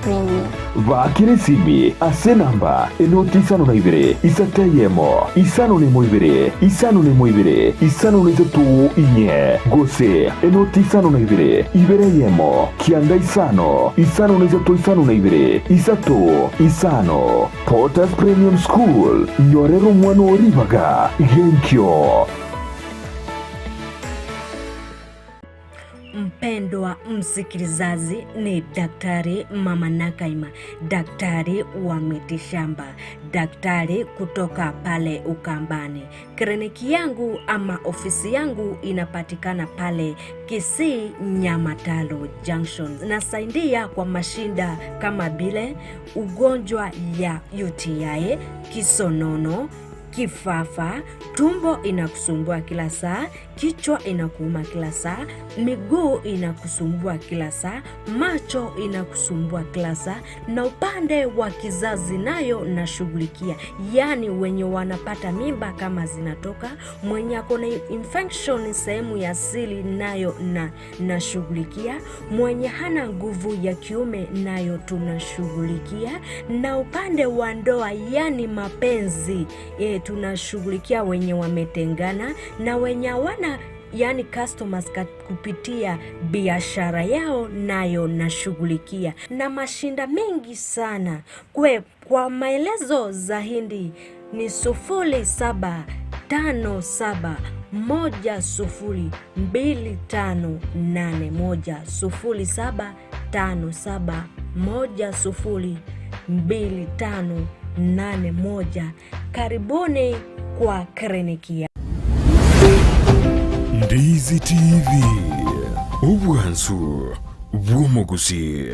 Premium. Baakera esimi ase enamba enoti isano na ibere, isato eyemo, isano nemo ibere, isano nemo ibere, isano na isato inye, gose enoti isano na ibere, ibere eyemo, kianda isano, isano na isato isano na ibere, isato, isano. Potters Premium School, nyorera omwana oo ribaga genkio. Mpendwa msikilizaji, ni Daktari Mama Nakaima, daktari wa mitishamba, daktari kutoka pale Ukambani. Kliniki yangu ama ofisi yangu inapatikana pale Kisii Nyamataro Junction. Nasaidia kwa mashinda kama vile ugonjwa ya UTI, kisonono, kifafa, tumbo inakusumbua kila saa, kichwa inakuuma kila saa, miguu inakusumbua kila saa, macho inakusumbua kila saa, na upande wa kizazi nayo nashughulikia, yaani wenye wanapata mimba kama zinatoka, mwenye ako na infection sehemu ya siri nayo na nashughulikia, mwenye hana nguvu ya kiume nayo tunashughulikia, na upande wa ndoa yani mapenzi e, tunashughulikia wenye wametengana na wenye hawana yani customers kupitia biashara yao nayo nashughulikia, na mashinda mengi sana kwe. Kwa maelezo zaidi ni 0757102581, 0757102581. Karibuni kwa kliniki ya Ndizi TV, obwansu bw'omogusii.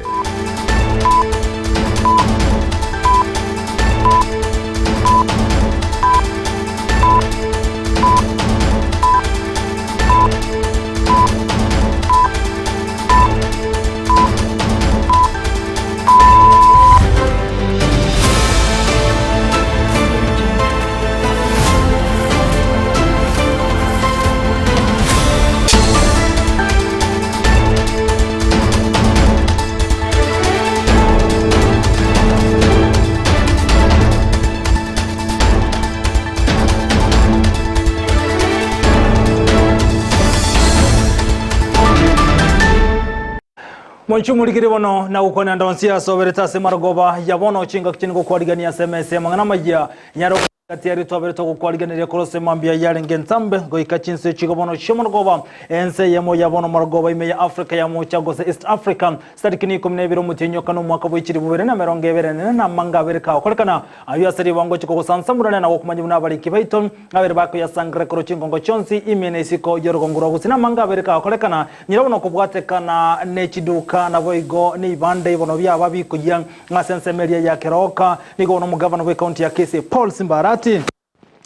Mwanchi omorikire bono na gokwana ndonsi asoberete ase marogoba ya bono chingaki chine gokwarigania ase emesa y'amang'ana amayia nyaro gati aria twabere togokwariganeria korwa ase mambia yarenge entambe goika chinse chigo bono chi'omorogoba ense eyemo ya bono morogoba ime ya Africa ya mocha gose East Africa chitariki ni ikomi na ibere omotienyi okane omwaka bwe chilifu bibere na emerongo ebere na ene na amanga abere kagokorekana ayio ase ribango chikogosansamorania na gokomanya buna abariki baito abere bakoyasangera korwa chingongo chionsi ime na isiko y'orogongo rwa gusii na amanga abere kagokorekana nyira bono kobwatekana ne chiduka naboigo neibande bono biaba bikoyia Ase ensemo eria ya Keroka nigo bono omogavana bw'ekaunti ya Kisii Paul Simba Arati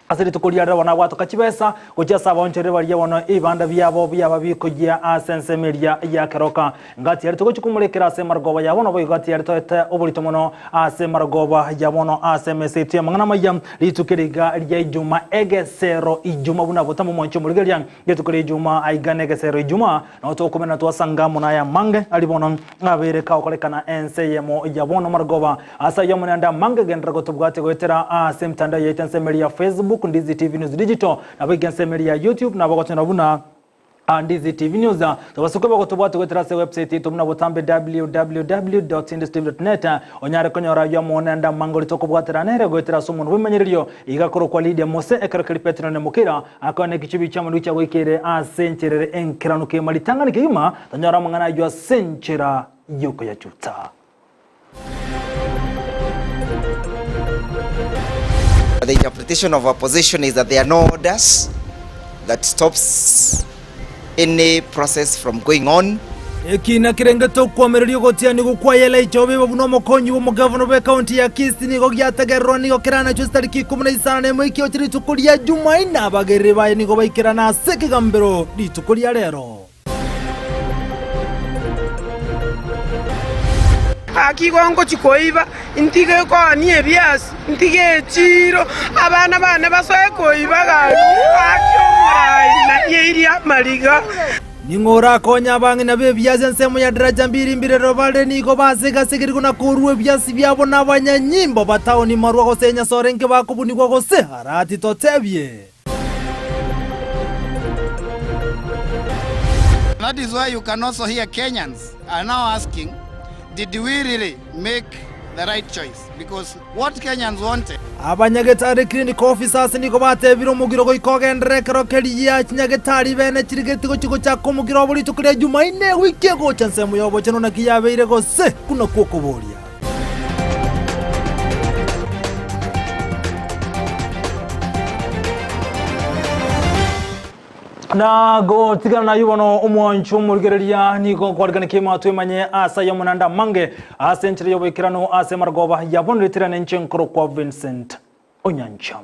ase rituko ria rero bono abwatoka chibesa gochia ase abaonchoreri baria bono ebibanda biabo biaba bikoyia ase ensemo eria ya Keroka. Ngati yaria togochia komorekera ase emarogoba ya bono boigo gati yaria toete oborito mono ase emarogoba ya bono ase emesa yaito y'amang'ana amaya rituko eri iga ria Ijuma egesero Ijuma buna botambe omwanchi omorigereria Rituko ria Ijuma aiga negesero Ijuma nao tokomena twasanga amo naya amange aria bono abeire kagokorekana ense eyemo ya bono marogoba. Ase ayio amo nayande amange genderera gotobwatia goetera ase emitandao yaito ensemo eria ya Facebook Ndizi TV News Digital nabo iga ensemo eria ya YouTube nabo gotonyora buna Ndizi TV News. Tobasa koba gotobwatia goetera ase ewebsite yaito buna botambe www.ndizitv.net onyare konyora ayio amo nayande amange oria tokobwatera nere goetera ase omonwa bw'emenyererioIga korokwa Lidia Mose, ekero keria Petero na Mokera akoena egechubi chi'amariko chiagoikeire ase enchera ere enkeranu kegima ritang'ani kegima, tonyore amang'ana ayio ase enchera y'okoyachuta. The interpretation of our position is that there are no orders that stops any process from going on. Ekiina kerengete okwamereria ogotianigwa kwa Elijah Obibo buna omokonyi bw'omogavana bw'ekaunti ya Kisii nigo giategererwa nigo keranachwe chitariki ikomi na isano na emo ekiao chia rituko ria Jumaine abagereri baye nigo baikerana ase ekegambero rituko ria rero. Gaki igo ngochia koiba, ntige koonia ebiasi, ntige echiiro, abana bane basoe koiba gaki, gaki omorai narieirie amariga. Ning'o orakonye abang'ina b'ebiasi ensemo ya daraja mbiri mbirero bare nigo basegasegerigwe na korua ebiasi biabo nabanyanyimbo ba taoni marwa gose enyasore enke bakobunigwa gose harati totebie. That is why you can also hear Kenyans are now asking, did we really make the right choice? Because what Kenyans wanted. Abanyagetari clinical officers nigo batebire omogiro goika ogenderere ekero keria chinyagetari bene chirigetie gochia gochaka omogiro obo rituko ria Jumaine ewiki egocha ensemo y'obochenu naki yabeire gose buna kw'okoboria. Na gotigana nayio bono omwancho omorigereria nigo kwarigana kema twemanye ase aye omonanda amange ase enchera y'oboikeranu ase amarogoba ya bono ritirane inche nkorokwa Vincent Onyancha.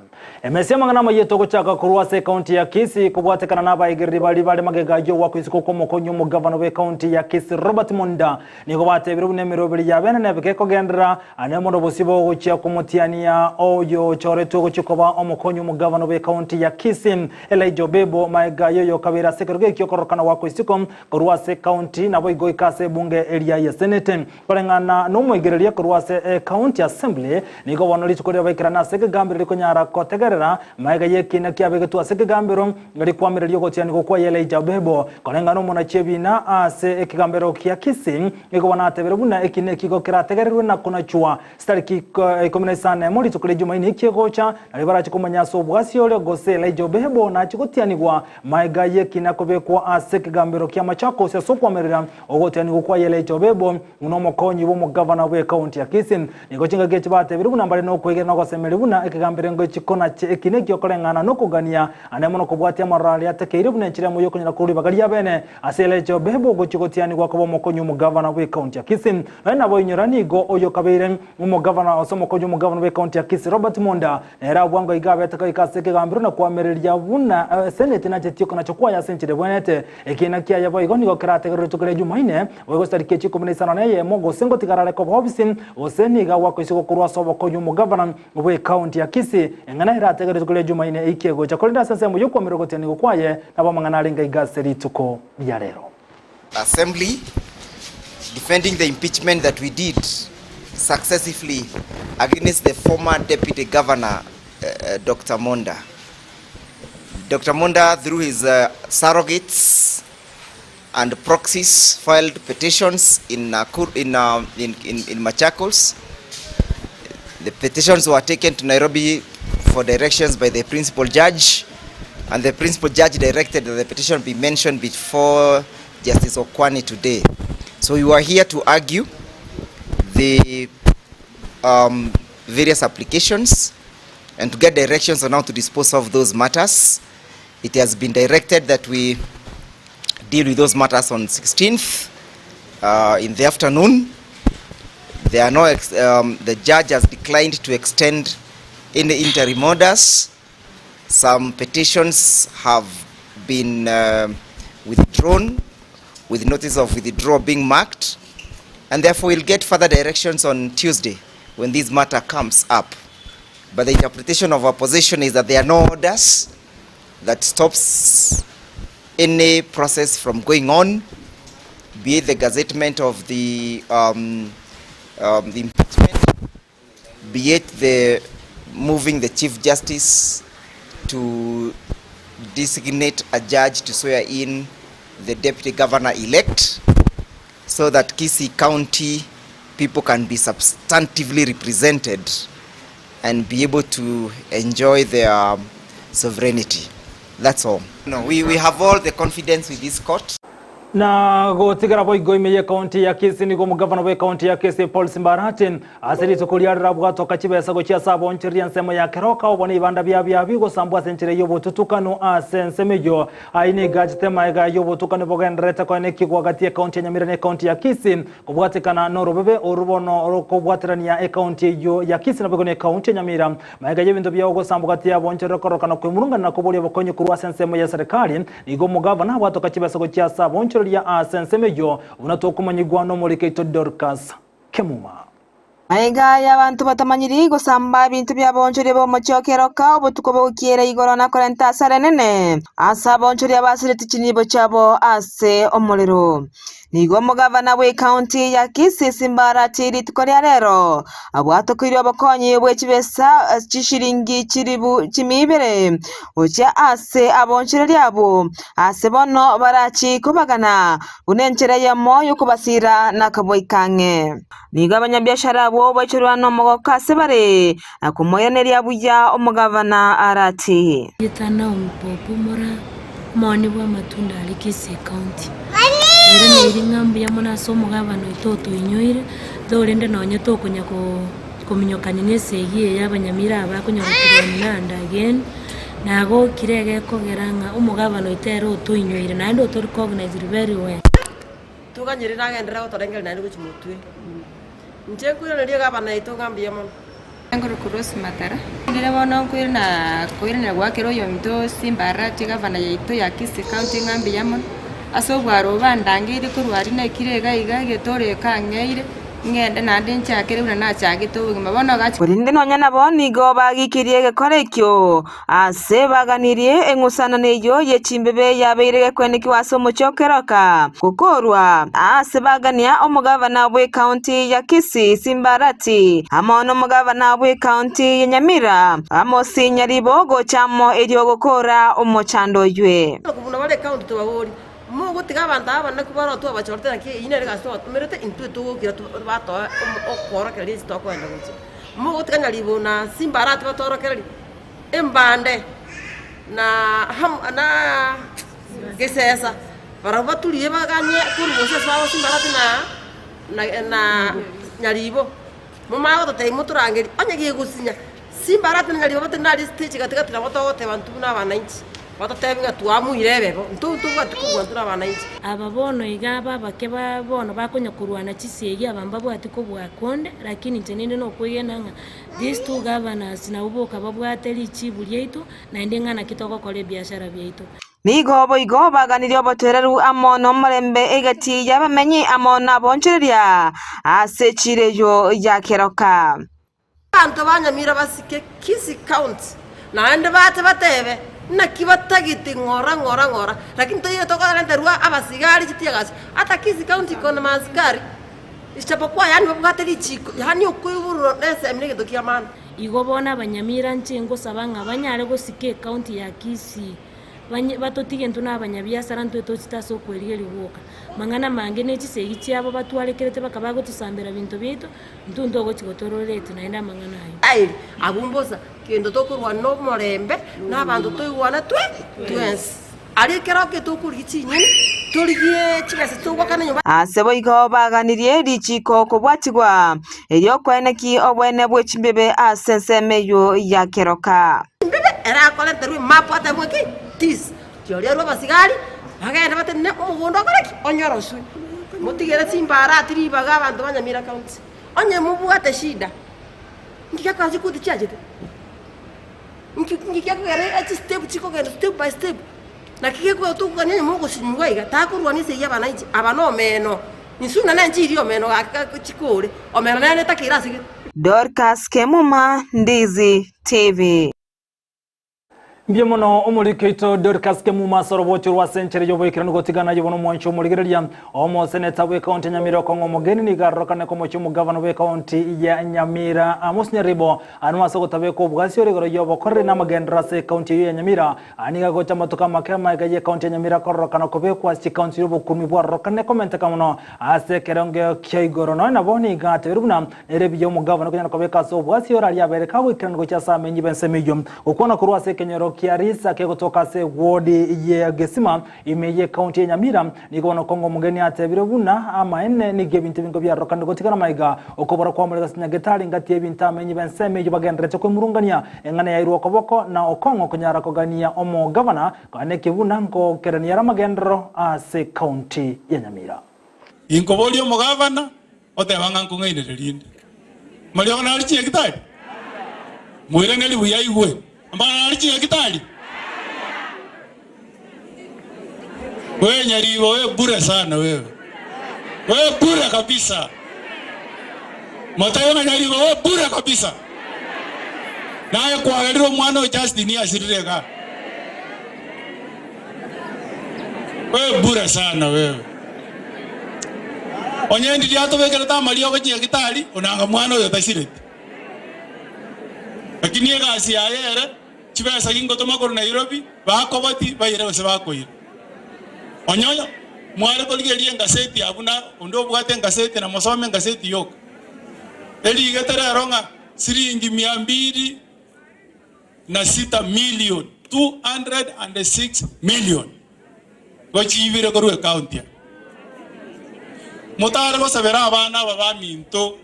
Emesi amang'ana amayia togochaka korwa ase ekaunti ya Kisii kobwatekana na abaegereri baria bare magega y'ogwakwa isiko kw'omokonyi omogavana bw'ekaunti ya Kisii Robert Monda nigo batebire buna emeroberi ya bene nebeke ekogenderera Ane mono bosio bogochia komotiania oyo ochoretwe gochia koba omokonyi omogavana bw'ekaunti ya Kisii, Elijah Obebo, maega y'oyokabere ase ekerogo ekio okororokana goakwa isiko korwa ase ekaunti naboigo goika ase ebunge eria ya Senate. Koreng'ana nomoigereria korwa ase ecounty assembly, nigo bono rituko riabaikerana ase ekegambero rikonyara kotegerera maega y'ekiina kiabegetwe ase ekegambero rikwamireria ogotianigwa kwa Elijah Obebo. Koreng'ana omonachi ebiina ase ekegambero kia Kisii, Nigo bono atebire buna eki nekigo kerategererwe na konachwa chitariki 15 rituko ria Jumaine eki egocha, nario barache komanya ase obwasi ore gose Elijah Obebo nache gotianigwa maega y'ekina kobekwa ase ekegambero kia Machakos ase okwamerera ogotianigwa kwaye Elijah Obebo buna omokonyi bw'omogavana bw'ekaunti ya Kisii. Nigo chingaki echi batebire buna mbare nokwegena na ogosemeria buna ekegambero ngochi konache ekina ekio koreng'ana nokogania ande mono kobwatia amaroro aria atekeire buna enchera emo yokonyora korwa ribaga riabene Ase Elijah Obebo ogochia gotianigwa koba omokonyi omogavana bw'ekaunti ya Kisii, nonya nabo inyora nigo oyo okabeire omogavana ase omokonyi omogavana bw'ekaunti ya Kisii Robert Monda nere abwango iga abete goika ase ekegambero na koamereria buna eseneti nachetie okonacha kwaye ase enchera ebwenerete. Ekiina kiaye boigo nigo kerategerwe rituko ria Jumaine boigo chitariki echi ikomi na isano na eyemo gose ngotigara are koba obisi gose nigo agwakoisia gokorwa ase obokonyi omogavana bw'ekaunti ya Kisii eng'ana erategerwe rituko ria Jumaine eike egocha korende ase ensemo y'okoamerwa gotianigwa kwaye Nabo amang'ana arenge aiga ase rituko ria rero. Assembly defending the impeachment that we did successively against the former deputy governor uh, Dr. Monda. Dr. Monda, through his uh, surrogates and proxies, filed petitions in, Nakuru, in, uh, in, in, in Machakos. The petitions were taken to Nairobi for directions by the principal judge, and the principal judge directed that the petition be mentioned before Justice Okwani today. So we were here to argue the um, various applications and to get directions on how to dispose of those matters. It has been directed that we deal with those matters on 16th uh, in the afternoon. There are no ex um, the judge has declined to extend any interim orders. Some petitions have been uh, withdrawn with notice of withdrawal being marked and therefore we'll get further directions on Tuesday when this matter comes up. But the interpretation of our position is that there are no orders that stops any process from going on, be it the gazettement of the, um, um, the impeachment, be it the moving the Chief Justice to designate a judge to swear in the deputy governor elect so that Kisii County people can be substantively represented and be able to enjoy their sovereignty. That's all. No, we, we have all the confidence with this court. Na gotigara boigo ime y'ekaunti ya Kisii nigo omogavana bw'ekaunti ya Kisii Paul Simbarati ase rituko ria rero abwatoka chibesa gochia ase abonchoreria ensemo ya Keroka obone ebibanda bia biabi gosambwa ase enchera y'obotutukanu ase ensemo eyio Ayio nigo achete magega y'obotukanu bogendererete koenekigwa gati y'ekaunti ya Nyamira na ekaunti ya Kisii kobwatekana norobebe oru bono rokobwaterania ekaunti eyio ya Kisii naboigo na ekaunti ya Nyamira. Magega y'ebinto bia ogosambwa gati y'abonchorere kororokana kwemurungana na koboria obokonyi korwa ase ensemo ya serikali, nigo omogavana abwatoka chibesa gochia ase abonchoreria ase ensemo eyio buna tokomanyigwa nomoriki oito Dorcas Kemuma. Magega y'abanto batamanyiri gosamba ebinto bi'abaonchoria b'omochie o Keroka obotuko bogokiera igoro na korenta asara enene ase abaonchoria basireti chinibo chiabo ase omorero. Nigo omogavana bw'ecounty ya Kisii Simba Arati rituko ria rero abwatokeirwe obokonyi bwe chibesa chishilingi chilifu chimia ibere gochia ase abaonchoreria abwo ase bono barachi kobagana buna enchera eyemo y'okobasira na koboika ang'e. Nigo abanyabiashara abwo baichorwa nomogooko ase bare, na komoiraneria buya omogavana Arati. Erieta Naomi Popo Moraa, omooni bw'amatunda aria Kisii County. Nairaneiri ng'a mbuya mono ase omogabana oito otoinyoire, torende nonye tokonya kominyokania na esegi eye y'abanyamira aba bakonya goturwania and again, nagokire egekogera ng'a omogabana oito ere otoinyoire naende oto recognized very well. Toganyerire nagenderere gotorengereria naende gochia motwe. Inche nkoiraneria egavana yaito ng'a mbuya mono. Nkorokwa Rose Matara. Rire bono nkoirana koiranera goakera oyominto Simba Arati egavana yaito ya Kisii County ng'a mbuya mono, ase obwaro obo bandangeirie korwa aria naikire iga iga egetoro eke ang'eire, Ngende naende nchakere buna nachagete obogima. Bono agacha. Korende nonya nabo nigo bagikirie egekora ekio, ase baganirie eng'usanano eyio ye chimbebe yabeire gekwenekigwa ase omochie o Keroka, gokorwa aase bagania omogavana bw'ecounty ya Kisii Simba Arati amo nomogavana bw'ecounty ya Nyamira Amos Nyaribo gocha amo erio gokora omochando oywe. Buna bare ecounty tobaborie, Mogotiga abanto aba abanene kobua aro twabachorete naki eyio nere egasi twabatomerete intwe togokira batoe okworokereria ase tokoenda gochia. Mogotiga nyaribo na simba aratwe batworokererie embande na na gesesa barabwo baturie baganye korwa gose ase babo simba aratwe na na nyaribo. Momanye gototebia motorangerie onye gegosinya Simba aratwe na nyaribo batari nari stage gati gati nabo togoteba intwe buna abananchi. Batotebi ng'a twamoire ebebo, intwe ntobwati kobua intwe nabananchi. Aba bono iga aba abake ba bono bakonya korwana chisegi aba mbabwati kobua konde, lakini inche ninde nokwegena ng'a these two governors nabwo boka babwate richibu riaito, naende ng'a naki togokora ebiashara biaito. Nigo boigo baganirie obotoereru amo nomorembe egati y'abamenyi amo naboonchoreria ase echiiro eyio ya keroka. Abanto ba Nyamira basike Kisii County naende bache batebe naki batagete ng'ora ng'ora ng'ora lakini toiyo tokorenterwa abasigari chitiagasi ata Kisii County iko na maaskari ijapokuwa yaani babwate richiko yaani okoiborwa na esemi negento kia maana. Igo bono abanyamira inche ngosaba ng'a banyare gosika ecounty ya Kisii. Banye batotige intwe na abanyabiasara ntwe tochete ase okwerigeria gwoka. Mang'ana amange ne chisegi chiabo batwarekerete bakaba bagotosambera binto biaito, intwe ntogochi gotororeti naende amang'ana ayio. Aye abwo mbosa, kento tokorwana nomorembe, na abanto toigwane twe twensi. Aria ekero ake tokorigia chinyeni, torigie chibesa togoakana nyomba. Ase boigo baganirie richiiko kobwatigwa, erio koeneki obwene bwe chimbebe ase ensemo eyio ya keroka. Mbibe erakorenterwe emapu atebwe ki? Tis. Tioria arue abasigari, bagende batenene omogondo okore ki? Onyoroswe. Motigere chimbarati ribaga abanto ba Nyamira County. Onye mobwate shida, nki gekogera chikoti chiachete? Nki nki gekogera chistep chikogenda step by step? Naki gekogera tokogania onye mogosinyigwa iga, takorwania esegi y'abananchi, aba nomeno. Insu nane nchirie omeno gaki chikore, omeno nere netakeire ase gete. Dorcas Kemuma, Ndizi TV. Mbuya mono omoriki oito Dorcas Kemuma ase orobocho rwa ase enchera y'oboikeranu gotigana aye bono omwancho omorigereria omoseneta bw'ekaunti ya Nyamira okong'a omogeni nigo arorokane komochia omogavana bw'ekaunti ya Nyamira Amos Nyaribo anwe ase ogotabeka obwasi ore igoro y'obokoreri na amagenderero ase ekaunti eyio ya Nyamira Aa nigo agocha amatuko amake amaega y'ekaunti ya Nyamira kororokana kobekwa ase chikaunti y'obokurumi bwarorokane komenteka mono ase ekerengo kia igoro. Nonya nabo nigo atebirie buna nere buya omogavana okonyara kobeka ase obwasi oraria abere kagoikerana gochia ase amenyi b'ensemo eyio. Gokwana korwa ase ekenyoro kia Risa kegotoka ase ewodi ya Gesima ime y'ekaunti ya Nyamira nigo bono Kongo omogeni atebire buna amaene nigo ebinto ebinge biarorokanire gotigara maiga okobora kwamorega ase nyagetari ngati y'ebinto amenyi b'ensemo eyio bagendererete kwemurungania Eng'ana yairwe okoboko na okong'o konyara kogania omogavana, gane ki buna ngokerania ere amagenderero ase county ya Nyamira. Inkoboria omogavana, oteba ng'a nkong'ainererie rinde. Mariogo nare chinyagitari? Moiranerie buya aigwe. Amang'ana nare chinyagitari? Wewe Nyaribo, wewe bure sana wewe. Wewe bure kabisa. Motebe ng'a Nyaribo owe bure kabisa. Naye kwagerire omwana o Justin asirire igaa. Wewe bure sana wewe. Onye ndiria atobekerete amariogo chinyagitari, onanga mwana oyo tasireti. Lakini egasi yaye ere, chibesa gingotoma korwa Nairobi, bakoboti baire gose bakoira. Onye mware korigereria engaseti abwo na onde obwate engaseti na mosome engaseti yoka, erigete rero ng'a siringi mia mbili na sita million, 206 million, gochiibire korwa ecounty eye. Motare gosabera abana aba baminto,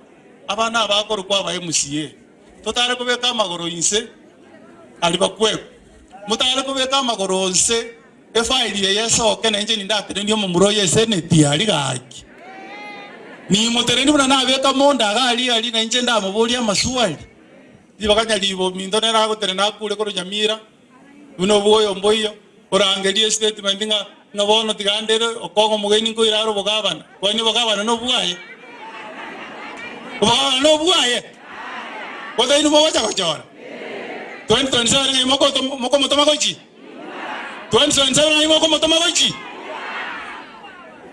abana aba bakorokwa aba MCA, totare kobeka amagoro inse aria bakwekwa, motare kobeka amagoro nse efaili eye esoke na inche nindatenenie omomura oyo eseneti aria gaki. Nimotenenie buna nabeka monda iga aria aria na inche ndamoborie amaswali. Ribaga nyaribo ominto nere agotenena akure korwa Nyamira, buna obwoyo mboiyo, orangerie estatement ng'a ng'a bono tiga ndere okong'a omogeni nkoira are obogabana. Kwani obogabana nobwaye? Obogabana nobwaye? Gose inwe mogocha gochora? 2027 ng'ai mokoto mokomotoma gochia? 2027 ng'ai mokomotoma gochia?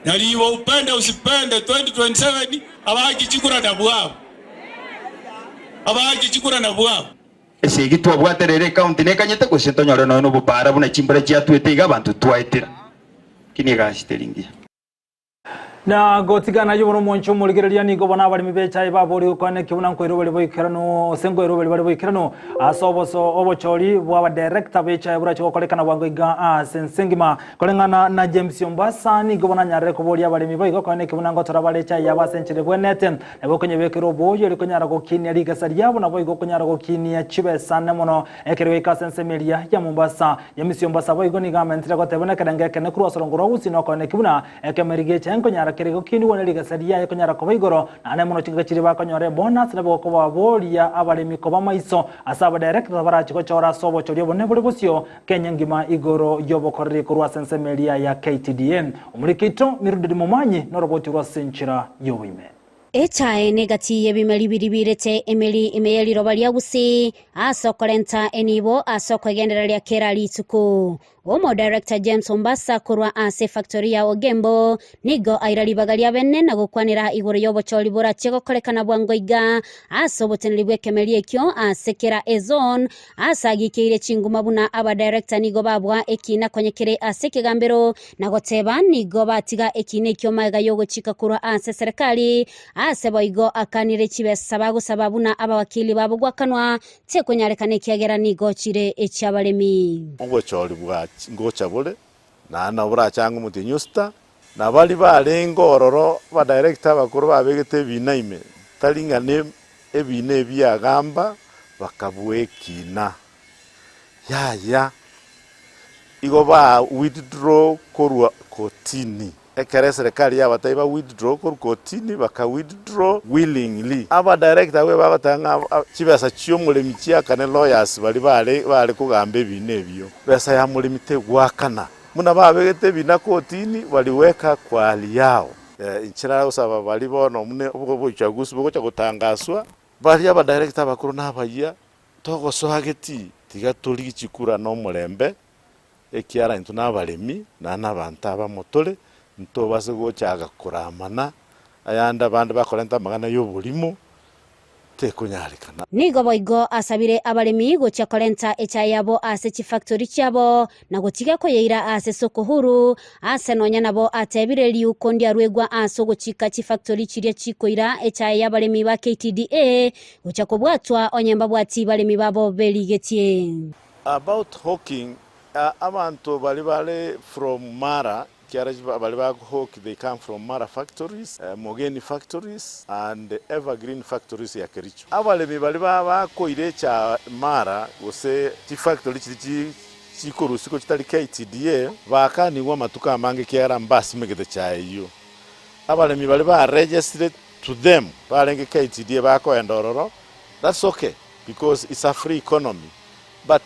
Nyaribo upende usipende 2027 abaaki chikura nabwo Abaaki chikura nabwo aba. Esegi twabwate rero ecounty nekanyete gose ntonyore nonya nobobara buna chimbura chiatwete iga abanto twaetera. Lakini egasi teri ngiya. Na gotigana ayio bono omonche omorigereria nigo bono abaremi b'echaye baboorigwe koanekio buna nkoirwa bare boikeranu ase nkoirwa baria bare boikeranu ase oboso obochori bw'abadirector b'echaye borache gokorekana bwango iga ase ense engima. Koreng'ana na James Ombasa nigo bono anyarire koboria abaremi boigo koanekio buna ngotora bare echaye yabo ase enchera ebwenerete Nabo okonyebekera oboyio erio konyara gokinia rigesa riabo, naboigo okonyara gokinia chibesa ane mono ekero goika ase ensemo eria ya Mombasa. James Ombasa boigo nigo amentire goteba buna ekerengo ekene korwa ase orongo rwa Gusii nokoeneki buna ekemeri gi'echae nkonyara kere gokinigwa ne rigesa riaye konyara koba igoro, naende mono chingaki chiria bakonyora ebonus nabo gokobaboria abaremi koba maiso ase abadirector barache gochora ase obochori obonene bore bosio Kenya engima igoro y'obokoreri korwa ase ensemo eria ya KTDA. Omoriki oito Mildred Momanyi noroboti rwa ase enchera y'oboime. Echae negati y'ebimeri biria biirete emeri ime ye riroba ria Gusii ase okorenta enibo ase okwegendereria kera rituko. Omodirector James Ombasa korwa ase efactory ya Ogembo nigo aira ribaga ria bene na gokwanera igoro y'obochori borachie gokorekana bwango iga ase oboteneri bw'ekemeri ekio ase kera ezone Ase agikeire chinguma buna abadirector nigo babua ekiina konya kere ase ekegambero na goteba nigo batiga ekiina ekio magega yogochika korwa ase eserekari ase boigo akanire chibesa bagosaba buna abawakili babo gwakanwa tekonyarekana ekiagera nigo chire echiabaremi. Obochori bwa ngocha bore, naende nabo borachange omotienyi o sita, na baria barenge ororo abadirector abakoro babegete ebiina ime, tari ng'a ne ebiina ebi biagamba bakabua ekiina. Yaya, igo ba withdraw korwa kotini. Ekero eserekari yabatebia ba withdraw korwa kotini, baka withdraw willingly. Aba director abwo ebagoteba ng'a chibesa chi'omoremi chiakane lawyers baria bare bare kogamba ebiina ebio. Besa ya moremi tegwakana. Buna babegete ebiina kotini, bariweka kwa hali yao. Inche nagosaba baria bono buna obochagusi bogocha gotangaswa, baria abadirector abakoro na abayia, togosoa getii, tiga torigie chikura na omorembe, ekiara intwe na abaremi, naende na abanto abamo tore, ntobase gochaga koramana, ayande abande bakorenta amang'ana ya oborimo, tekonyarekana. Nigo boigo asabire abaremi gochia korenta echae yabo ase chifactori chiabo, na gotiga koyeira ase soko huru, ase nonya nabo atebire riuko ndiaruegwa ase ogochika chifactori chiria chikoira echae y'abaremi ba KTDA gochia kobwatwa onye mbabwati baremi babo berigetie. About hawking, abanto baria bare from Mara Ekiagera baria ba hawk they come from Mara factories, Mogeni factories and Evergreen factories ya Kericho. Abaremi baria bakoira echa Mara gose chifactory chiria chikorusigwa chitari KTDA bakanigwe amatuko amange ekiagera mbasimegete chae eyio. Abaremi baria ba registered to them barenge KTDA bakoenda ororo that's okay because it's a free economy but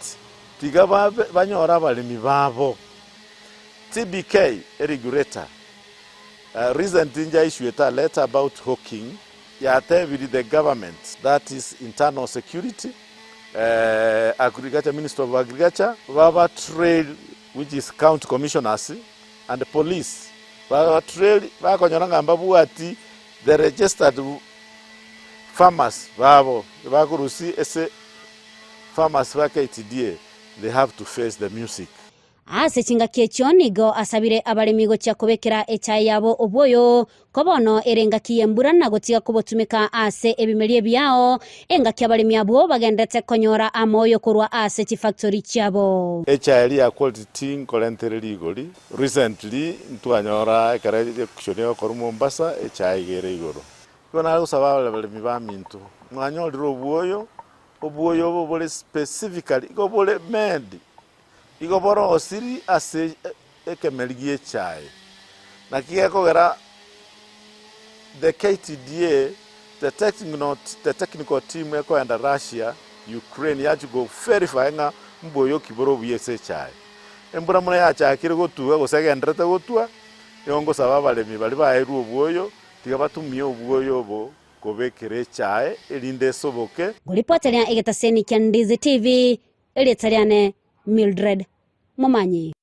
tiga banyore abaremi babo. TBK, a regulator, recently nja issued a letter about hawking. Yatebiri the government that is internal security, agriculture ministry of agriculture, baba trail which is county commissioners and police baba trail bakonyora ng'a mbabwati the registered farmers babo bakorusia ase farmers ba KTDA they have to face the music. Ase chingaki echio nigo asabire abaremi gochia kobekera echae yabo obwoyo, ko bono ere engaki y'embura na gotiga kobotumeka ase ebimeri ebiao, engaki abaremi abwo bagenderete konyora amoyo korwa ase chifactori chiabo. Echae eria ya quality tea nkorentere rigori. Recently ntwanyora ekero auction egokorwa Mombasa echae iga ere igoro. Igo nare gosaba abaremi baminto, mwanyorire obwoyo, obwoyo obo bore specifically igo bore made Igo borosiri ase ekemeri gi'echae. Naki gekogera the KTDA, the technical, the technical team ekoenda Russia, Ukraine yachia go verify ng'a mboyo ki bore obuya ase echae. Embura buna yachakire gotua gose egendererete gotua, nigo ngosaba abaremi baria baeirwe obwoyo, tiga batumie obwoyo obo kobekera echae erinde esoboke. Ngoripoteria egetaseni kia Ndizi TV, Erieta riane Mildred Momanyi.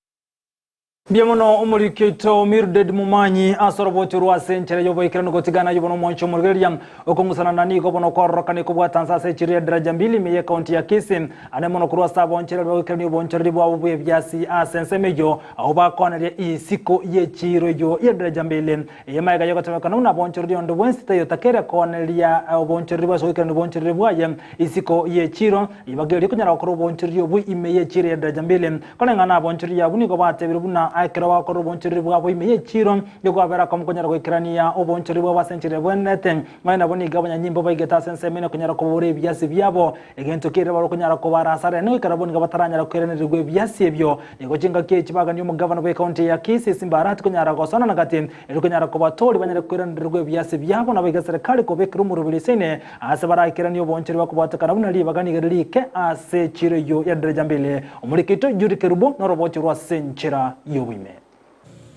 Mbuya mono omoriki oito Mildred Momanyi ase oroboti orwo ase enchera y'oboikeranu gotigana ayio bono omwancho omorigereria okong'usanana nigo bono kwarorokane kobwata nse ase echiro ya Daraja Mbili ime y'ekaunti ya Kisii ane mono korwa ase abonchereri bagoikerania obonchoreri bwabo bw'ebiasi ase ensemo eyio abwo bakoaneria isiko y'echiro eyio ya Daraja Mbili eye magega y'ogotemekana buna abonchoreri onde bwensi taiyo otakeire koaneria obonchoreri bwase goikerania obonchoreri bwaye Isiko y'echiiro, ribaga erio konyara gokora oboonchoreria obwo ime y'echiiro ya daraja mbili. Koreng'ana naboonchoreria abwo nigo batebire buna ekero bagokora oboonchoreria bwabo ime y'echiiro, nigo kwabera akong'u konyara goikerania oboonchoreria bwabo ase enchera ebwenerete. Nonya nabo nigo abanyanyimbo baigete ase ensemo ene konyara kobabora ebiasi biabo. Egento keria bare konyara kobara asare nigo ekero abwo nigo bataranyara koiranerigwa ebiasi ebio. Nigo chingaki echi bagania omogavana bw'ecounty ya Kisii Simba Arati konyara gosonana gati erio konyara kobatooria banyare koiranerigwa ebiasi biabo nabo iga serikali kobekera omoroberi eseine Aase baraikeranie obonchori bakobwatekana buna ribaga nigo ririke ase echiro eyio ya daraja mbili. Omoriki oito Judy Kerubo norobooche rwa ase enchera y'oboime.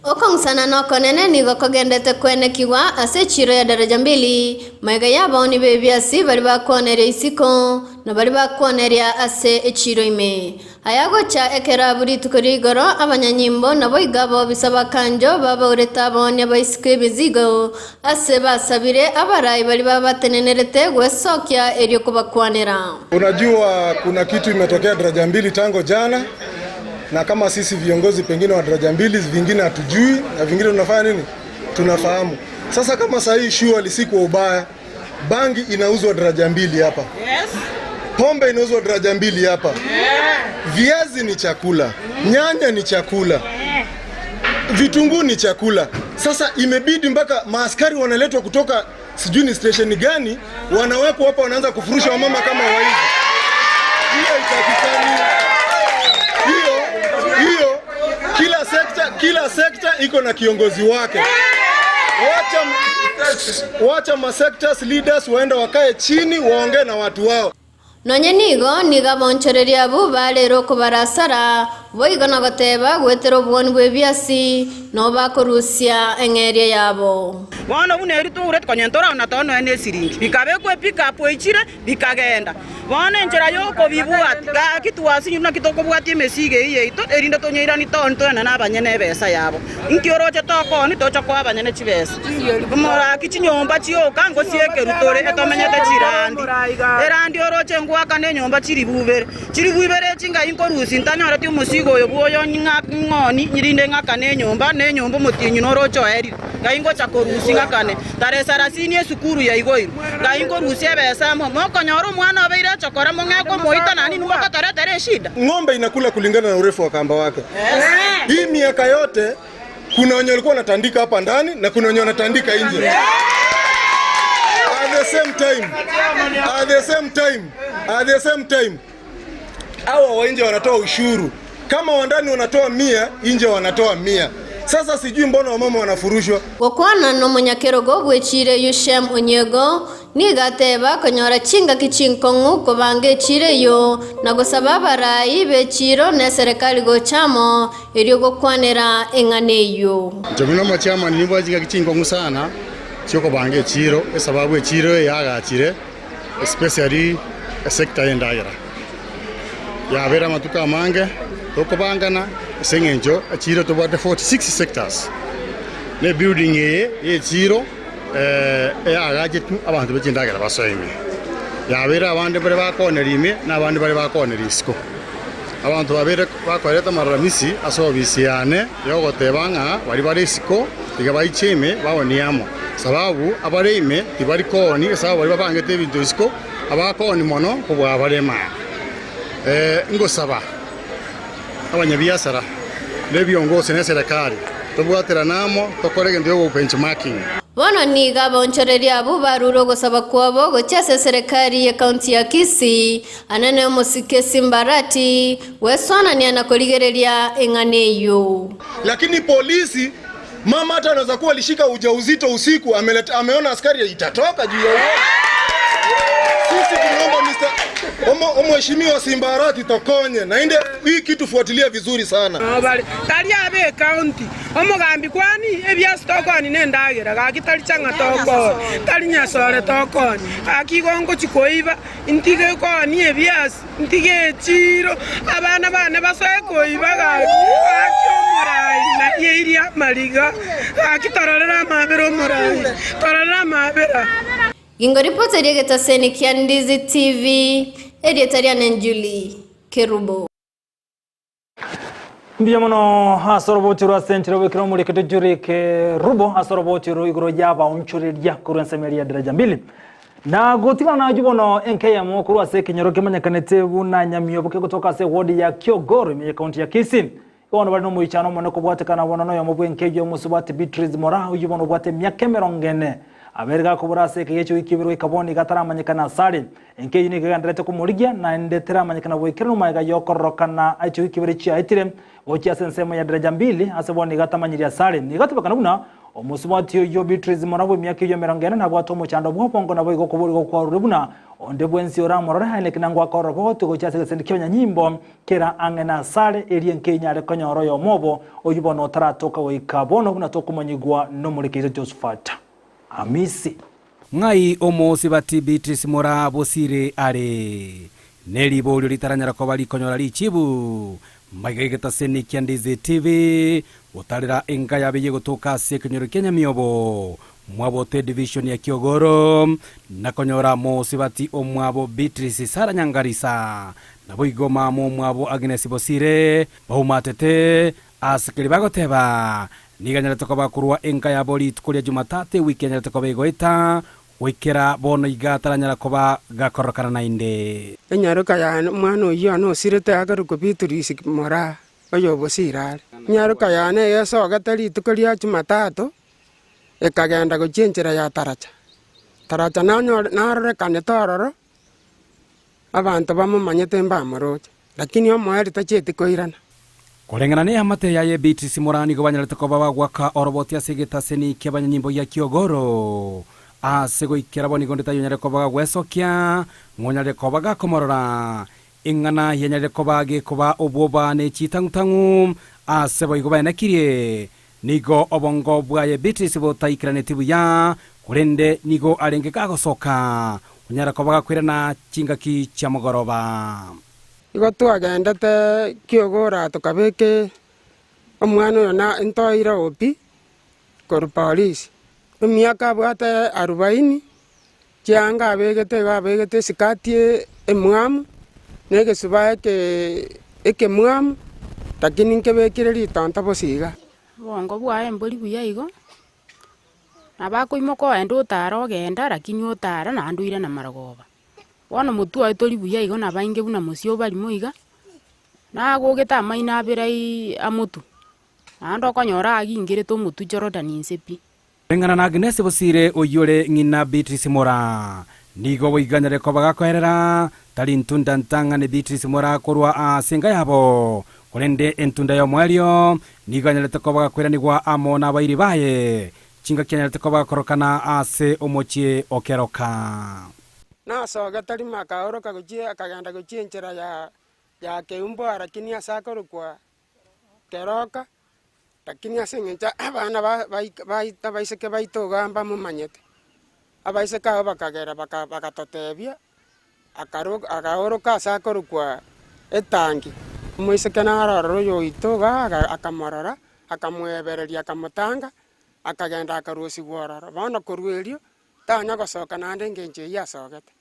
Okong'usana okonene nigo kogendete kwenekigwa ase echiro ya daraja mbili, magega y'abaoni b'ebiasi baria bakwoneria isiko, na baria bakwoneria ase echiro ime. Aya gocha ekero abwo rituko ria igoro abanyanyimbo naboigo abobisa bakanjo babaurete abaonia ba isiko ebizigo, ase basabire abarai baria babatenenerete gwesokia erio kobakwanera. Unajua kuna kitu imetokea daraja mbili tango jana, na kama sisi viongozi pengine wa daraja mbili vingine hatujui na vingine tunafanya nini, tunafahamu. Sasa kama sahii surely si kwa ubaya, bangi inauzwa daraja mbili hapa. Yes. Pombe inauzwa daraja mbili hapa. Yeah. Viazi ni chakula, nyanya ni chakula, vitunguu ni chakula. Sasa imebidi mpaka maaskari wanaletwa kutoka sijui ni station gani, wanawekwa hapa, wanaanza kufurusha wamama kama waizi. Hiyo itakikani hiyo hiyo. Kila sekta, kila sekta iko na kiongozi wake. Wacha, wacha ma sectors leaders waende wakae chini waongee na watu wao. Nonya nigo, nigo abonchoreria abwo barere okobarasara, boigo na goteba goetera obogwani bw'ebiasi, nabo bakorusia eng'eria yabo. Bono buna eri toureti konya ntorana tono nonya nesiringi, bikabekwa epickup eichire bikagenda. Bono enchera y'okobibwatia, gaki twasinyirwe naki tokobwatia emesigo eyio yaito, erinde tonyeiranie toni toenane abanyene ebesa yabo. Inki oroche tokooni tocha koa abanyene chibesa? Moraki chinyomba chioka ngosiekerwa tore etomenyete chirandi. Erandi oroche ngoakana enyomba chiribu ibere. Chiribu ibere echi ngai nkorusia ntanyoreti omosigo oyo bw'oyo ng'oni rinde ng'akane enyomba, na enyomba omotienyi noroche oerire. Ngai ngocha korusia ng'akane. Tarehe sarasini esukuru yaigoirwe. Ngai nkorusia ebesa amo. Mokonyora omwana obeire echokora mong'e komoita naende inwe mokotoretera eshida. Ng'ombe inakula kulingana na urefu wa kamba wake. Hii miaka yote kuna wenye walikuwa wanatandika hapa ndani na kuna wenye wanatandika nje. At the same time, at the same time, at the same time hawa wa nje wanatoa ushuru kama wa ndani wanatoa mia, nje wanatoa mia. Sasa sijui mbona wamama wanafurushwa. Gokwana nomonyakerogo bw'echiiro eyio Shem Onyego, nigo ateba konyora chingaki chinkong'u kobanga echiiro eyio, na gosaba abarai b'echiiro na eserekari gocha amo, erio gokwanera eng'ana eyio. Inche buna omochairman nimbwate chingaki chinkong'u sana. Chi'okobanga echiro, esababu echiro eye yagachire especially esector y'endagera. Yabeire amatuko amange tokobangana ase eng'encho echiro tobwate 46 sectors. Na ebuilding eye ya echiro eyagachetwe abanto be chindagera basoe ime. Yabeire abande mbare bakooneria ime na abande mbare bakooneria isiko. Abanto babeire bakoerete amaramisi ase obisi yane yogoteba ng'a baria bare isiko tiga baiche ime baonie amo, sababu abare ime tibari koonia, esababu baria babangete ebinto isiko abakoonia mono kobua abare ime aa. Ngosaba abanyabiasara na ebiongosi na eserekari tobwaterane amo tokore egento giogo benchmarking. Bono nigo abaonchoreria abwo barure ogosaba kwabo gochia ase eserekari y'Ekaunti ya Kisii, Anene omosike Simbarati, gweswanania na korigereria eng'ana eyio. Lakini polisi mama hata anaweza kuwa alishika ujauzito usiku ameleta, ameona askari itatoka juu ya uoga. Sisi tunaomba Mr. Omo, omheshimiwa Simba Arati tokonye na inde hii kitu fuatilia vizuri sana. Nobare tari abe ekaunti omogambi kwani ebiasi tokoni na endagera gaki tari chang'a tokoni tari nyasore tokoni gaki igo ngochi koiba ntige kooni ebiasi ntige echiro abana bane basoe koiba gaki gaki omorai nayeirie amariga gaki tororere amabera omorai tororere amabera. Gingoripota eria egetaseni kia Ndizi TV, erieta riane Julie Kerubo. Mbuya mono ase oroboti rwa senchera obekire omorikito Julie Kerubo ase oroboti oro igoro y'abaonchoreria korwa ensemo eria ya Daraja Mbili. Na gotigana nayo bono enka eyemo korwa ase ekenyoro kemanyekanete buna Nyamiobo kegotoka ase ewodi ya Kiogoro ime y'ekaunti ya Kisii. Bono bare nomoichano omonene kobwatekana bono noyomo bw'enka eyio omosubati Beatrice Moraa, oyio bono obwate emiaka emerongo ene. Abeire gakobora ase ekegia chiwiki ibere goika bono iga ataramanyekana asare. Enka eyio nigo egendererete komorigia, naende teramanyekana boikeranu magega y'okororokana chiwiki ibere chiaetire, gochia ase ensemo ya Daraja Mbili, ase bono iga atamanyiri asare. Nigo atebekana buna omosubati oyio Beatrice Moraa bw'emiaka eyio emerongo ene nabwate omochando bw'obongo naboigo okoborigwa kwarure buna onde bwensi oramorore aye naki nangwe akorora bogoti gochia ase egesendi ki'abanyanyimbo Kera ang'e nasare eria enke inyare konyora oyomo obo, oyio bono otaratoka goika bono buna tokomanyigwa nomoriki oito Josephat Amisi. Ng'ai omosibati Beatrice Moraa Bosire are? Neriborio ritaranyara koba rikonyora richibu. Maiga egetaseni kia Ndizi TV gotarera enka yabe yegotoka ase ekenyoro kia Nyamiobo, Mwabote division ya Kiogoro, na konyora mosibati omwabo Beatrice Sarah Nyangarisa, Naboigo mama omwabo Agnes Bosire baumatete ase keria bagoteba, Nigo anyarete koba korwa enka yabo rituko ria Jumatatu ewiki anyarete koba egoeta, goikera bono iga ataranyara koba gakorokana naende. Enyaroka yane, omwana oyio one osirete akorokwa Beatrice Moraa, oyo o Bosire are. Enyaroka yane egesogete rituko ria Jumatatu, ekagenda gochia enchera ya Taracha. Taracha nanyore narorekanete ororo. Abanto bamomanyete mbamoroche, lakini omoerio tachieti koirana. Koreng'ana neamate yaye Beatrice Moraa nigo banyarete koba bagwaka oroboti ase egetaseni ki'abanyanyimbo gia Kiogoro. Ase goikera bo nigo onde taiyo onyare koba gagwesokia, ng'onyarire koba gakomorora. Eng'ana yanyarire koba gekoba obwoba ne chitang'utang'u ase boigo baenekirie. Nigo obongo bwaye Beatrice botaikeraneti buya, korende nigo arenge gagosoka, onyara koba gakoirana chingaki chia mogoroba. Igo twagendete kiogora tokabeka omwana oyo na ntoire opi korwa polisi. Emiaka abwate arubaini, chianga abegete igo abegete esikati emwamu, na egesubaa eke ekemwamu, lakini nkebekire ritonto bosa iga. Obongo bwaye mbori buya igo, nabo akoimoka ogenda otara ogenda lakini otara naende oirana marogoba. Bono motwe oye tori buya igo nabo ainge buna mosio obarimo iga, nagogete amaino abere aiiii amotwe, naende okonyora agingerete omotwe Jordan inse pi. Koreng'ana na Agnes Bosire oyio ore ng'ina Beatrice Moraa, nigo boiganyare koba gakoerera, tari ntunda ntang'ani Beatrice Moraa korwa ase enka yabo, korende entunda y'omoerio nigo anyarete koba gakoiranigwa amo nabairi baye, chingaki anyarete koba gakorokana ase omochie o Keroka. Nasogete rimo akaoroka gochia akagenda gochia enchera ya ya Keumbu lakini ase akorokwa Keroka. Lakini ase eng'encho abana ba baik baito abaiseke baito iga mbamomanyete, abaiseke abwo bakagera baka bagatotebia, akaro agaoroka ase akorokwa etangi, omoiseke naro ororo oyo oito iga aga akamorora, akamoebereria akamotanga, akagenda akarusigwa ororo. Bono korwa erio, tanya gosoka naende engencho eyio asogete.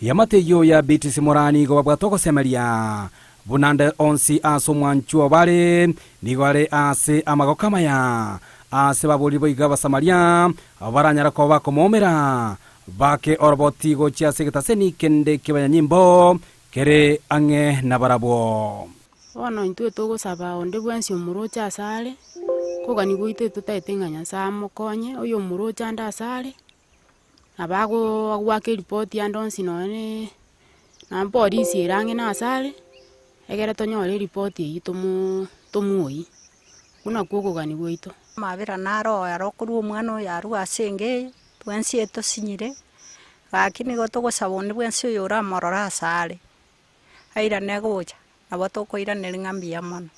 Eamate eyio ya Beatrice Moraa nigo babwate ogosemeria buna ande onsi ase omwanchwa obo are, nigo are ase amagoko amaya ase baboriri boigo Abasamaria, abwo baranyare koba bakomoumera, bake oroboti gochia ase egetaseni kende ki'abanyanyimbo kere ang'e nabarabwo. Bono intwe togosaba onde bwensi omoroche asare, kogania gwaito totaete ng'a Nyasae amokonye, oyo omoroche ande asare, Nabo agoaka eripoti ande onsi nonye na polisi ere ang'e na ase are, egere tonyore eripoti eywo tomo tomoyie, buna nakwo okogania gwaito. Amabera naro oo aro okorwa omwana oyo arwe ase enka eye, twensi etosinyire, gaki nigo togosaba onde bwensi oyo oramorore ase are, airane gocha, nabo tokoiraneria ng'a mbuya mono.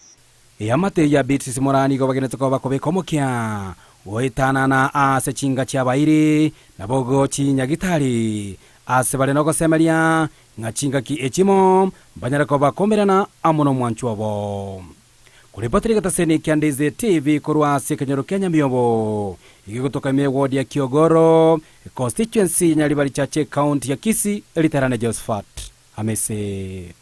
Eamate ya Beatrice Moraa nigo bagenete koba bakobeka omokia goetanana ase chinga chi'abairi na bogo chinyagitari ase bare nogosemeria ng'a chingaki echimo mbanyare koba bakomerana amo nomwanchwa obo. Koripotera egetaseni kia Ndizi TV korwa ase ekenyoro kia Nyamiobo, egegotoka ime eward ya Kiogoro, econstituency ya Nyaribari Chache ecounty ya Kisii, Eriterane Josephat Amese.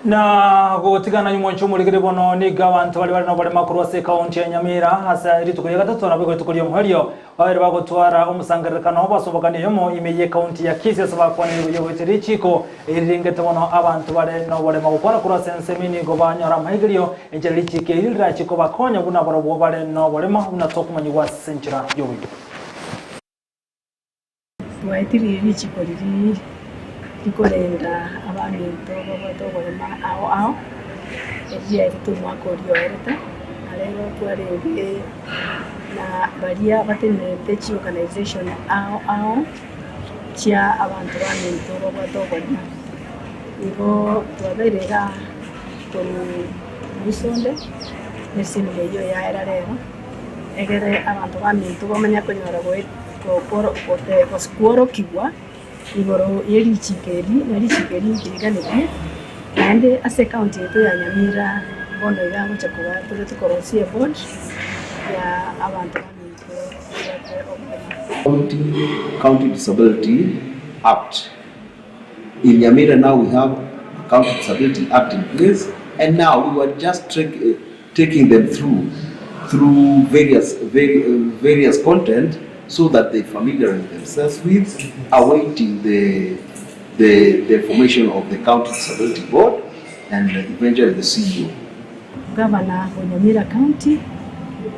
Na gotigana nyuma omorigere bono nigo abanto baria bare noborema korwa ase ekaunti ya Nyamira ase rituko ria gatato nabo rituko ri'omoerio babere bagotwara omosangererekano bwasobokani oyomo ime y'ekaunti ya Kisii ase bakwanire igoro y'ogoetia richiko eriringete bono abanto bare noborema gokwana korwa ase ensemo nigo banyora amaigerio enchera richiko eri rirache kobakonya buna barobwo bare noborema buna tokomanyigwa ase enchera y'oboigo. Twaetirie richiko riria rikorenda abaminto babwate oborema ao ao, eri riaetete omwaka oria oerete, na rero twarenge na baria batenenerete chiorganisation ao ao chia abanto baminto babwate oborema. Igo twabeire igaa korwa moisonde, na esemina eyio yaera rero. Egere abanto baminto bamanye konyora kworokigwa igoro ye richiiko eri, na richiiko eri nkiriganetie, naende ase ecounty yaito ya Nyamira bono iga ngocha koba tore tokorosia eboard ya abanto baminto babwate oborema. County Disability Act. In Nyamira now we have a County Disability Act in place and now we were just taking them through through various various content so that they familiarize themselves with awaiting the the the formation of the County Disability Board and eventually the CEO. Gavana o Nyamira County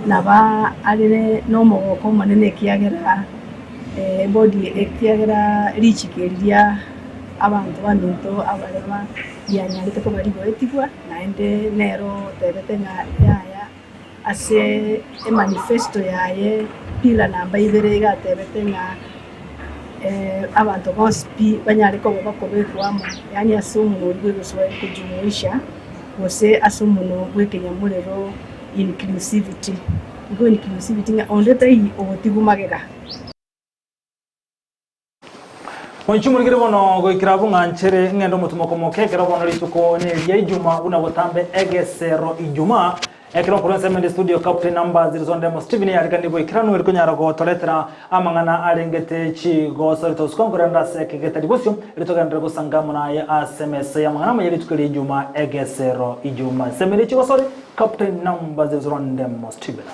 naba arere nomogoko omonene ekiagera ebodi ekiagera richiko eri ria abanto baminto abarema rianyarete koba rigoetigwa. Naende nere otebete ng'a yaya ase emanifesto yaye pillar namba ibere iga atebete ng'a abanto bonsi pi banyare koba bakobekwa amo, yaani ase omonwa oria bw'egeswahili kujumuisha, gose ase omonwa bw'ekenyamorero inclusivity. Igo inclusivity ng'a onde taiyo ogotigwa magega. Mwanche omorikire bono goikera abwo ng'a nchere ng'ende omotimoko moke ekero bono rituko neria Ijuma buna botambe egesero Ijuma ekero nkorwa ensemo ende studio Captain Number 0 Stephen yarikani goikeranu eri konyara gotoretera amang'ana arengete chigoso ritosuka nkorenda ase ekegetari bosio eri togenderere gosanga amo naye ase emesa y'amang'ana amaya rituko ria Ijuma egesero Ijuma ensemo ende chigosori Captain Number 0 Stephen.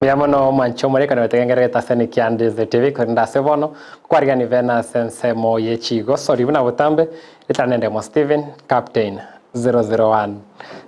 Mbuya mono mwanche omorekano wetegengererete ase Nikia Ndizi TV korende ase bono nkwarigani bene ase ensemo ye chigosori buna botambe ritana nendemo Stephen Captain 001.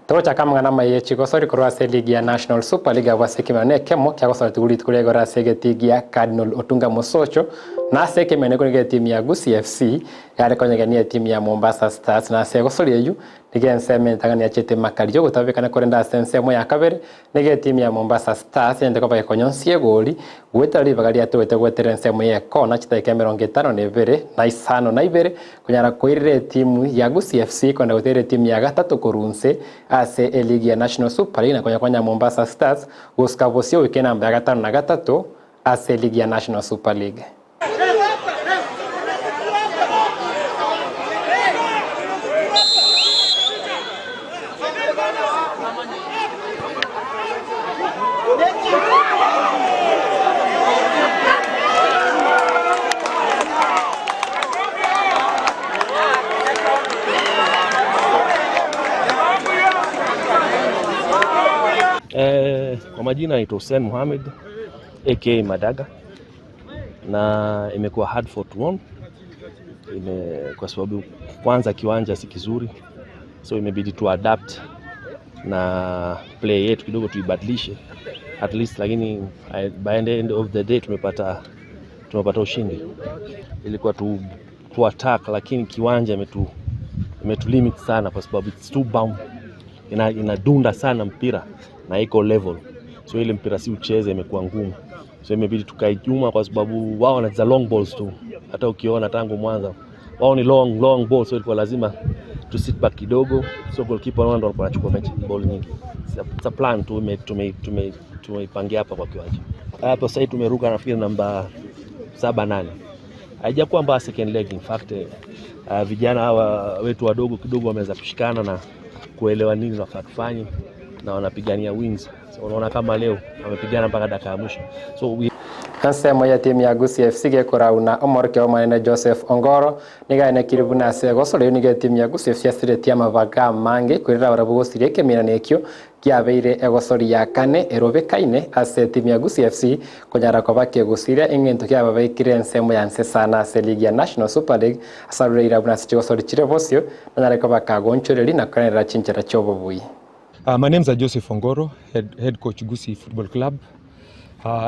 Togochaka amang'ana amaya ye chigosori korwa ase eligi ya National Super League abwo ase ekemeno na ekemo kiagosoria tiguru rituko ria igoro ase egetii gia Cardinal Otunga Mosocho na ase ekemeno ekio nigo etimu ya Gusii FC yare konyegenia etimu ya Mombasa Stars na ase egosori eyio nigo ensemo entang'ani yachete makaria ogotabekana korende ase ensemo ya kabere Nigo etimu ya Mombasa Stars yanyarete koba gekonyonsia egori goetera ribaga riatogete goetera ensemo y'ekona chidakika 52 na 52 konyara koirera etimu ya Gusii FC kogenda goteera etimu ya gatato korwa inse ase eligi ya National Super League na konya konya Mombasa Stars gosuka bosio goika enamba ya gatano na gatato ase eligi ya National Super League. Eh, kwa majina naitwa Hussein Mohamed aka Madaga na imekuwa hard for to won ime, kwa sababu kwanza kiwanja si kizuri, so imebidi tu adapt na play yetu kidogo tuibadilishe at least, lakini eh, by the end of the day tumepata tumepata ushindi. Ilikuwa tu, tu attack, lakini kiwanja imetu imetu limit sana kwa sababu it's too bound, ina, inadunda sana mpira na iko level, so ile mpira si ucheze, imekuwa ngumu, so imebidi tukae nyuma kwa sababu wao wanacheza long balls tu. Hata ukiona tangu mwanzo wao ni long long balls, so ilikuwa lazima tu sit back kidogo, so goalkeeper wao ndo walikuwa wanachukua mechi ball nyingi. It's a plan tu tume tume tumeipangia hapa kwa kiwanja hapa. Sasa tumeruka nafikiri namba saba nane, haijakuwa mbaya second leg. In fact vijana hawa wetu wadogo kidogo wameweza kushikana na kuelewa nini tunafaa tufanye na wanapigania wins. So unaona kama leo wamepigana mpaka dakika ya mwisho. So we ensemo ya timu ya Gusii FC gekorauna omorokia omonene Joseph Ongoro nigaenekire buna ase egosori nigo etimu ya Gusii FC yasiretie amabaga amange kwerera barabwo gosiria ekemirano ekio kiabeire egosori ya kane erobekaine ase etimu ya Gusii FC konyara koba kegosiria eng'ento kiababeikire ensemo ya nse sana ase ligi ya National Super League ase arureire buna ase chigosori chire bosio nanyare koba kagonchoreri na koenderera chinchera chia obobui. My name's Joseph Ongoro, head coach Gusii Football Club.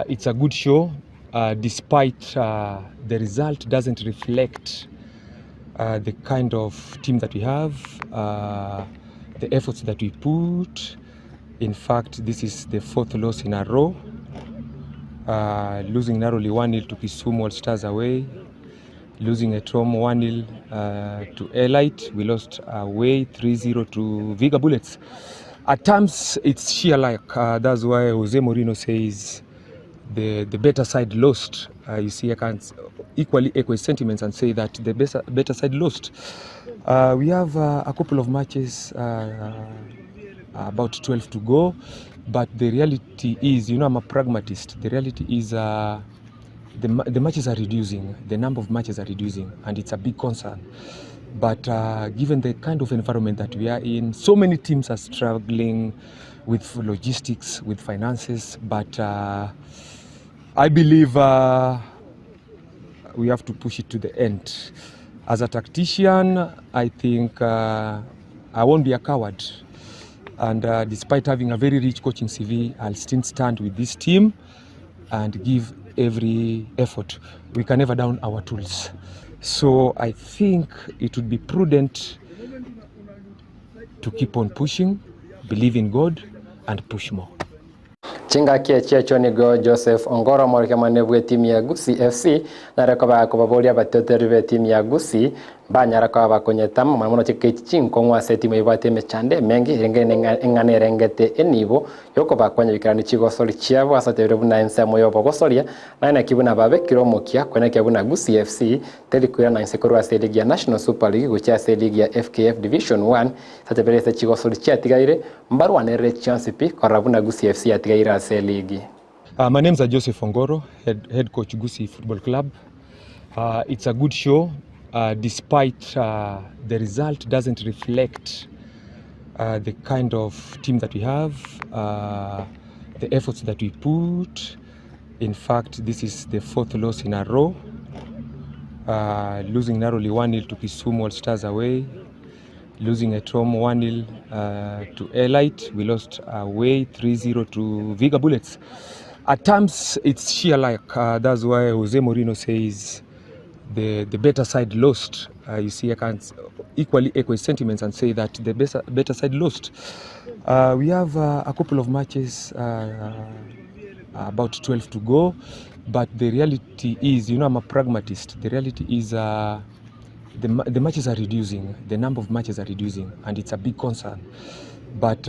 It's a good show, despite the result doesn't reflect the kind of team that we have, the efforts that we put. In fact, this is the fourth loss in a row, losing narrowly 1-0 to Kisumu All Stars away, losing at home 1-0 to Elite. We lost away 3-0 to Viga Bullets. At times, it's sheer luck. That's why Jose Mourinho says the better side lost. You see, I can equally echo his sentiments and say that the better side lost. We have a couple of matches, about 12 to go, but the reality is, you know, I'm a pragmatist. The reality is the matches are reducing, the number of matches are reducing, and it's a big concern. But given the kind of environment that we are in, so many teams are struggling with logistics, with finances, but I believe we have to push it to the end. As a tactician, I think I won't be a coward. And despite having a very rich coaching CV, I'll still stand with this team and give every effort. We can never down our tools. So I think it would be prudent to keep on pushing, believe in God, and push more. Chingaki echiacho nigo Joseph Ongoro morikemane bwa etimu ya Gusii FC nare koba kobaboria abateteri ba etimu ya Gusii banyara koba bakonyetama mono mono chikechi chinkong'u ase etimu ebwate emechando emenge erenge eng'ana erengete enibo yokobakonya bikerani chigosori chiabo ase atebire buna ensemo ya obogosoria naye naki buna babekire omokia kwenekia buna Gusii FC teri koirana inse korwa ase eligi ya National Super League gochia ase eligi ya FKF Division 1 ase atebire ase chigosori chiatigaire mbarwanerere chionsi pi korora buna Gusii FC yatigaire ase eligi. My name's Joseph Ongoro, head coach Gusii Football Club. It's a good show, despite the result doesn't reflect the kind of team that we have, the efforts that we put. In fact, this is the fourth loss in a row, losing narrowly 1-0 to Kisumu All Stars away, losing at home 1 0 to Elite. We lost away 3 0 to Viga Bullets. At times, it's sheer luck. That's why Jose Mourinho says the, the better side lost. You see, I can equally echo his sentiments and say that the better, better side lost. We have a couple of matches, about 12 to go, but the reality is, you know, I'm a pragmatist. The reality is, the, the matches are reducing, the number of matches are reducing, and it's a big concern. But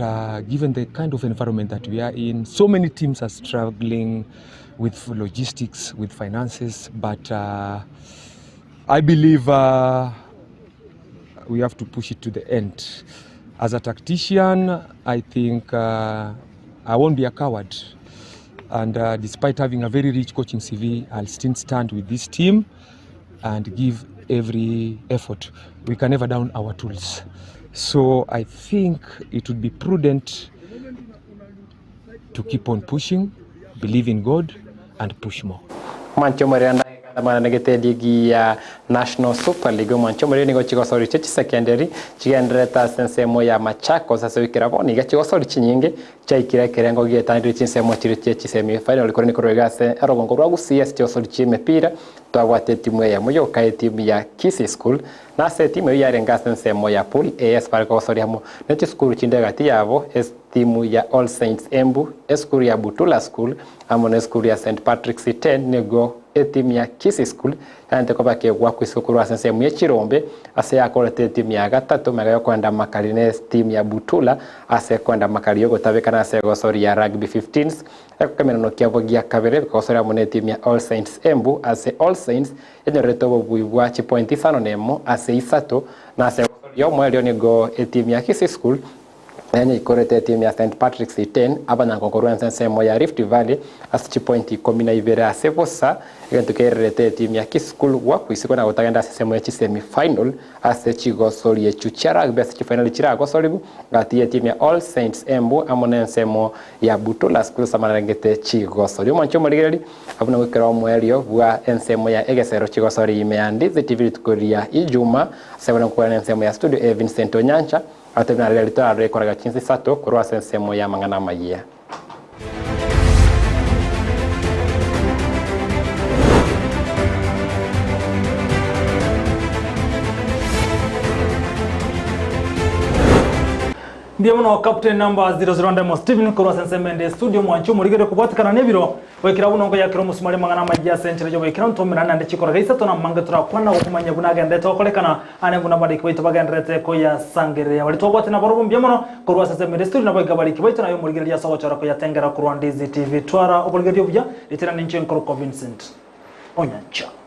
given the kind of environment that we are in, so many teams are struggling with logistics, with finances, but I believe we have to push it to the end. As a tactician, I think I won't be a coward. And despite having a very rich coaching CV, I'll still stand with this team and give every effort. We can never down our tools. So I think it would be prudent to keep on pushing, believe in God, and push more. Mwanche omorero Ndamana ligi ya National Super League omwanche omorero nigo chigosori chie chisecondary chigenderete ase ensemo ya Machakos ase goikera bono iga chigosori chinyinge chiaikire ekerengo gietandire chinsemo chire chie chisemi final kore nikorwa iga ase erogongo rwa Gusii ase chigosori chie emepira twabwate etimu eyemo yoka etimu ya Kisii School na ase etimu eywo yarenge ase ensemo ya Pool A ase bare kogosoria amo ne chisukuru chinde egati yabo etimu ya All Saints Embu esukuru ya Butula School amo na esukuru ya St Patrick's Iten nigo etimu ya Kisii School yarente koba kegwakwa isiko korwa ase ensemo ya Chirombe ase yakorete etimu ya gatato magega yokoenda makari na etimu ya Butula ase ekoenda makari yogotabekana ase egosoria Rugby 15s ekokemerano kiabo gia kabere bikagosoria amo na etimu ya All Saints Embu ase All Saints enyorete obobui bwa chipoint isano na emo ase isato na ase egosoria omoerio nigo etimu ya Kisii School Yanyaikorete etimu ya St Patrick's Iten abanyango korwa ense ensemo ya Rift Valley ase chipointi ikomi na ibere ase bosa, egento kererete etimu ya Kisii School goakwa isiko na gotagenda ase ensemo ya chisemi final ase chigosori echio chia rugby ase chifinali chiragosoriwu gati ye timu ya All Saints Embu amo na ensemo ya Butula School ase amarengete chigosori. Omwanche omorigereri abwo nabo ekero omoerio bwa ensemo ya egesero chigosori ime ya Ndizi TV rituko ria Ijuma ase bono nkokwana na ensemo ya studio eye Vincent Onyancha Agatebia na riria ritorarore ekoraga chinsa isato korwa ase ensemo y'amang'ana amayia. Mbuya mono Captain number 00 Ndemo Stephen korwa ase ensemo ende studio mwanche omorigere kobwatikana nebiro Goikera buna nkoyakera omosumari amang'ana amayia ase enchera y'oboikera ntomerane naende chikoraga isato na amange torakwana gokomanya buna agenderete gokorekana ane buna abariki baito bagendererete koyasangereria. Baria twabwate nabarobwo mbuya mono korwa ase ensemo ere studio naboigo abariki baito naye omorigereria ase ogochora koyatengera korwa Ndizi TV. Twara oborigereria obuya, ritera ninche nkorokwa Vincent Onyancha.